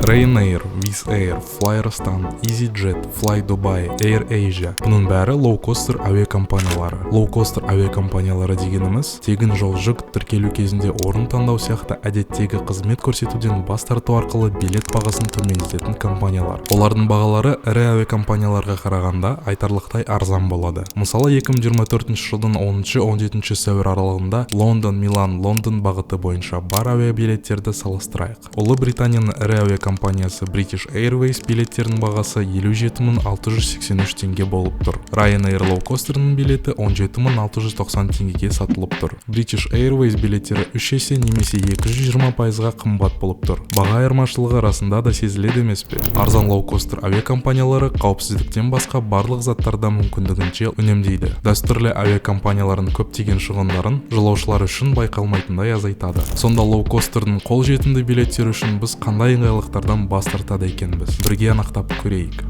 Ryanair, Wizz Air, FlyArystan, EasyJet, Fly Dubai, Air Asia. Бұның бәрі лоукостер әуе компаниялары. Лоукостер әуе компаниялары дегеніміз тегін жол жүк, тіркелу кезінде орын таңдау сияқты әдеттегі қызмет көрсетуден бас тарту арқылы билет бағасын төмендететін компаниялар. Олардың бағалары ірі әуе компанияларға қарағанда айтарлықтай арзан болады. Мысалы, 2024 жылдың 10-17 сәуір аралығында Лондон, Милан, Лондон бағыты бойынша бар әуе билеттерді салыстырайық. Ұлы Британияның ірі әуе компаниясы British Airways билеттерінің бағасы 57 683 теңге болып тұр. Ryanair лоукостерінің билеті 17 690 теңгеге сатылып тұр. British Airways билеттері 3 есе немесе 220%-ға қымбат болып тұр. Баға айырмашылығы расында да сезіледі емес пе? Арзан лоукостер әуе компаниялары қауіпсіздіктен басқа барлық заттарда мүмкіндігінше үнемдейді. Дәстүрлі әуе компанияларының көптеген шығындарын жолаушылар үшін байқалмайтындай азайтады. Сонда лоукостердің қолжетімді билеттері үшін біз қандай ыңғайлықтардан бас тартады екенбіз? Бірге анықтап көрейік.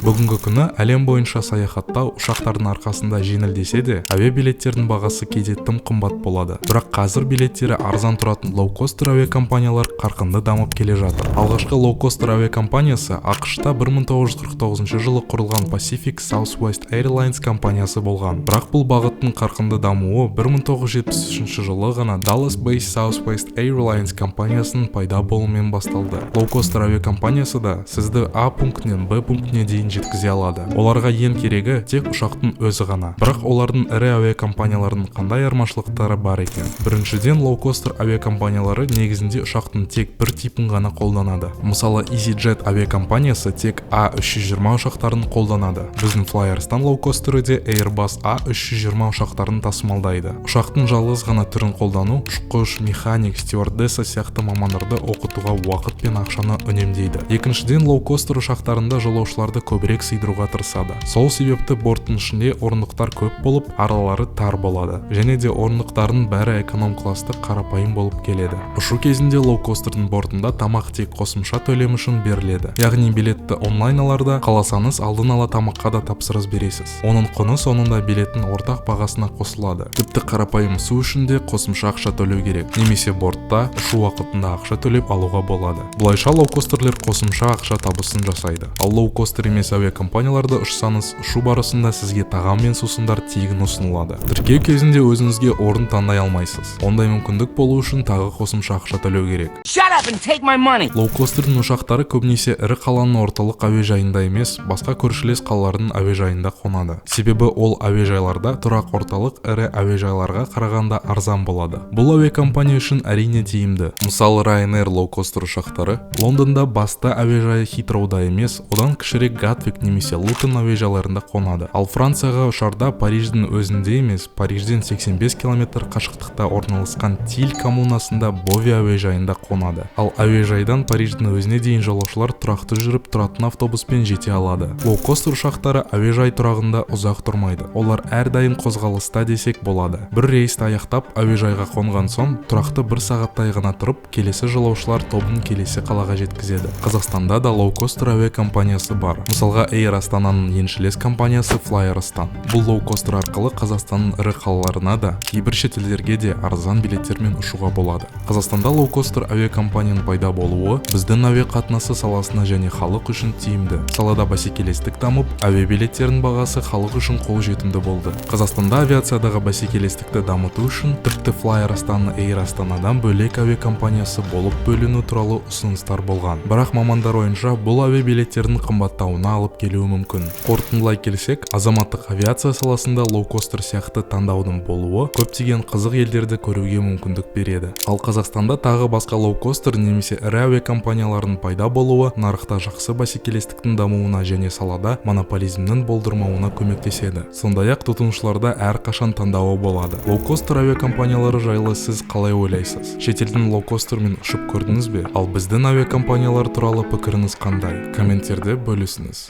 Бүгінгі күні әлем бойынша саяхаттау ұшақтардың арқасында жеңілдесе де, әуе билеттерінің бағасы кейде тым қымбат болады. Бірақ қазір билеттері арзан тұратын лоукостер әуе компаниялар қарқынды дамып келе жатыр. Алғашқы лоукостер әуе компаниясы АҚШ-та 1949 жылы құрылған Pacific Southwest Airlines компаниясы болған. Бірақ бұл бағыттың қарқынды дамуы 1973 жылы ғана Dallas Based Southwest Airlines компаниясының пайда болуымен басталды. Лоукостер әуе компаниясы да сізді А пунктінен Б пунктіне дейін жеткізе алады. Оларға ең керегі тек ұшақтың өзі ғана. Бірақ олардың ірі әуе компанияларының қандай айырмашылықтары бар екен? Біріншіден, лоукостер әуе компаниялары негізінде ұшақтың тек бір типін ғана қолданады. Мысалы, EasyJet әуе компаниясы тек А320 ұшақтарын қолданады. Біздің FlyArystan лоукостері де Airbus A320 ұшақтарын тасымалдайды. Ұшақтың жалғыз ғана түрін қолдану ұшқыш, механик, стюардесса сияқты мамандарды оқытуға уақыт пен ақшаны үнемдейді. Екіншіден, лоукостер ұшақтарында жолаушыларды көбірек сыйдыруға тырысады. Сол себепті борттың ішінде орындықтар көп болып, аралары тар болады. Және де орындықтардың бәрі эконом классты, қарапайым болып келеді. Ұшу кезінде лоукостердің бортында тамақ тек қосымша төлем үшін беріледі. Яғни билетті онлайн аларда қаласаңыз, алдын ала тамаққа да тапсырыс бересіз. Оның құны соңында билеттің ортақ бағасына қосылады. Тіпті қарапайым су үшін де қосымша ақша төлеу керек. Немесе бортта ұшу уақытында ақша төлеп алуға болады. Бұлайша лоукостерлер қосымша ақша табысын жасайды. Ал лоукостер емес әуе компанияларда ұшсаңыз, ұшу барысында сізге тағам мен сусындар тегін ұсынылады. Тіркеу кезінде өзіңізге орын таңдай алмайсыз. Ондай мүмкіндік болу үшін тағы қосымша ақша төлеу керек. Shut up and take my money. Лоукостердің ұшақтары көбінесе ірі қаланың орталық әуежайында емес, басқа көршілес қалалардың әуежайында қонады. Себебі ол әуежайларда тұрақ орталық ірі әуежайларға қарағанда арзан болады. Бұл әуе компания үшін, әрине, тиімді. Мысалы, Ryanair лоукостер ұшақтары Лондонда басты әуежайы Хитроуда емес, одан кішірек Гатвик немесе Лутон әуежайларында қонады. Ал Францияға ұшарда Париждің өзінде емес, Парижден 85 километр қашықтықта орналасқан Тиль коммунасында Бови әуежайында қонады. Ал әуежайдан Париждің өзіне дейін жолаушылар тұрақты жүріп тұратын автобуспен жете алады. Лоукостер ұшақтары әуежай тұрағында ұзақ тұрмайды. Олар әрдайым қозғалыста десек болады. Бір рейсті аяқтап, әуежайға қонған соң тұрақты бір сағаттай ғана тұрып, келесі жолаушылар тобын келесі қалаға жеткізеді. Қазақстанда да лоукостер әуе компаниясы бар. Мысалға, Эйр Астананың еншілес компаниясы FlyArystan. Бұл лоукостер арқылы Қазақстанның ірі қалаларына да, кейбір шетелдерге де арзан билеттермен ұшуға болады. Қазақстанда лоукостер әуе компанияның пайда болуы біздің әуе қатынасы саласына және халық үшін тиімді. Салада бәсекелестік дамып, әуе билеттерінің бағасы халық үшін қолжетімді болды. Қазақстанда авиациядағы бәсекелестікті дамыту үшін тіпті FlyArystan Эйр Астанадан бөлек әуе компаниясы болып бөліну туралы ұсыныстар болған. Бірақ мамандар ойынша, бұл әуе билеттерінің қымбаттауына алып келуі мүмкін. Қорытындылай келсек, азаматтық авиация саласында лоукостер сияқты таңдаудың болуы көптеген қызық елдерді көруге мүмкіндік береді. Ал Қазақстанда тағы басқа лоукостер немесе ірі әуе компанияларының пайда болуы нарықта жақсы бәсекелестіктің дамуына және салада монополизмнің болдырмауына көмектеседі. Сондай-ақ тұтынушыларда әрқашан таңдауы болады. Лоукостер әуе компаниялары жайлы сіз қалай ойлайсыз? Шетелдің лоукостермен ұшып көрдіңіз бе? Ал біздің әуе компаниялары туралы пікіріңіз қандай? Комменттерде бөлісіңіз.